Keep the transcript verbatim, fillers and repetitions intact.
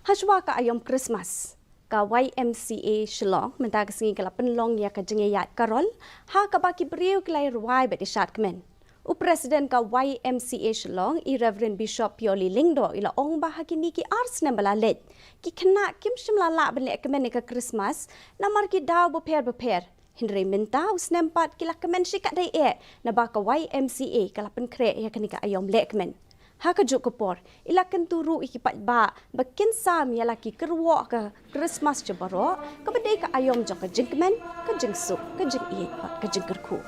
Hashwa ka aiom Christmas, ka Y M C A Shillong mynta ka sngi ka la pynlong ïa ka jingïaid karol ha kaba ki briew ki la rwai bad ïashad kmen. U President ka Y M C A Shillong, i Reverend Bishop Pioli Lyngdoh, i la ong ba ha kine ki ar snem ba la leit, ki khynnah kim shym la lah ban leh kmen ïa ka Christmas namar ki daw bapher bapher. Hynrei mynta u snem pat ki la kmen shi katdei eh, naba ka Y M C A ka la pynkhreh ïa kane ka aiom leh kmen. Ha kajuh ka por, i la kyntu ruh ïa ki paidbah ba kin sam ïa la ki kyrwoh ka Christmas jong baroh, kaba dei ka aiom jong ka jingkmen, ka jingsuk, ka jingïeit bad ka jingkyrkhu.